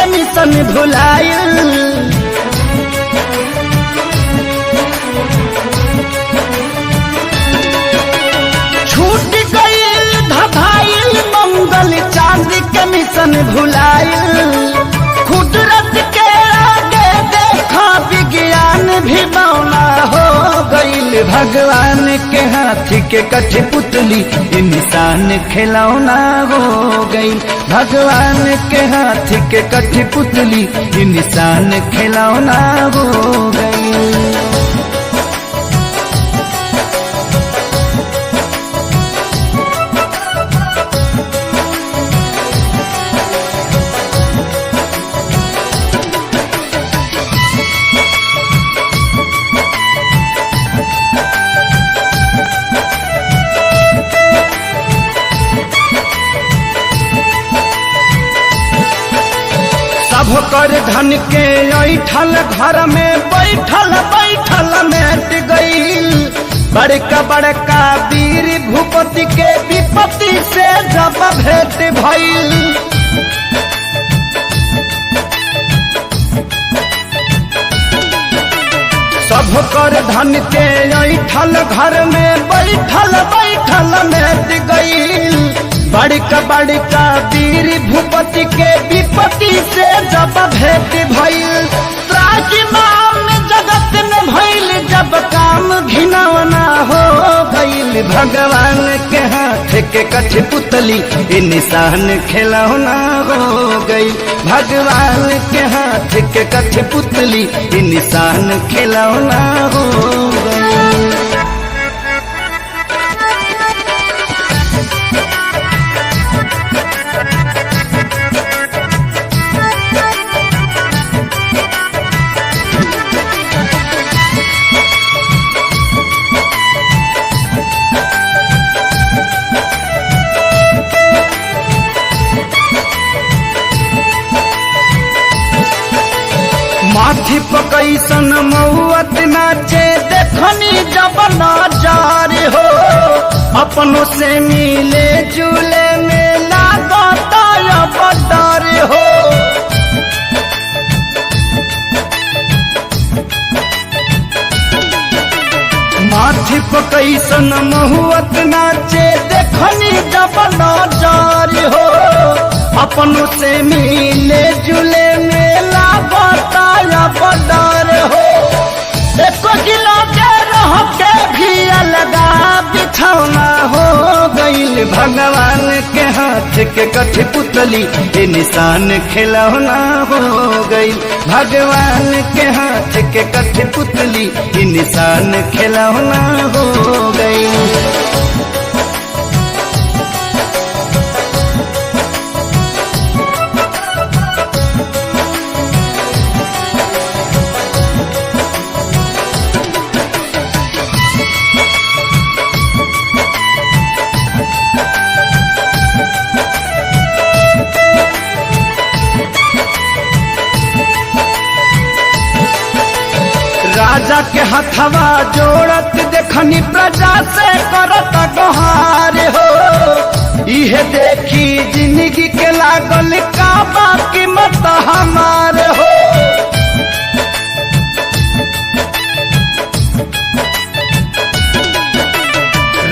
के मिशन भुलाइल। छूट गईल धधाइल मंगल चांद के मिशन भुलाइल। कुदरत के आगे देखा विज्ञान भी मौना हो गईल। भगवान के हाथी के कठपुतली इंसान खिलौना हो गईल। भगवान के हाथी के कठपुतली इंसान खिलौना हो गईल। सब कर धन के ऐठल घर में बैठल बैठल मेट गईल। बड़का बड़का वीर भूपति के विपत्ति से जब भेंट भइल। सब कर धन के ऐठल घर में बैठल बैठल मेट गईल। बड़का बड़का वीर भूपति के विपत्ति से जब भेंट भइल। त्राहिमाम जगत में भइल जब काम घिनौना हो गईल। भगवान के हाथ के कठपुतली इंसान खिलौना हो गईल। भगवान के हाथ के कठपुतली इंसान खिलौना हो गईल। माथी पकैसन मौत नाचे देखनी जब नजार हो। अपनों से मिले जुले में लागत डर हो। माथी पकैसन महुअत नाचे देखनी जब नजार हो। अपनों से मिले जुले मेला बताया बदर हो। एक किलो के रह के भी अलगा बिछौना हो गईल। भगवान के हाथ के कठपुतली इंसान खिलौना हो गईल। भगवान के हाथ के कठपुतली इंसान खिलौना हो गईल। राजा के हथवा जोड़त देखनी प्रजा से करत गोहार हो। इहे देखी जिंदगी के लागल का बाकी मत हमार हो।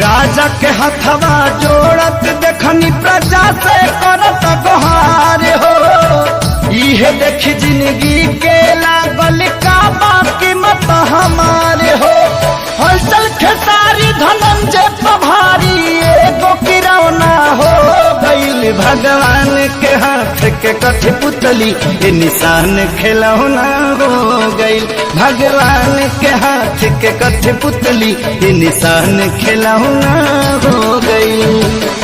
राजा के हथवा जोड़त देखनी प्रजा से करत गोहार हो। इहे देखी जिंदगी के लागल का बाकी मत हमारे हो। हलचल खेसारी धनंजय पभारी एगो किरौना हो गईल। भगवान के हाथ के कठपुतली इंसान खिलौना हो गईल। भगवान के हाथ के कठपुतली इंसान खिलौना हो गईल।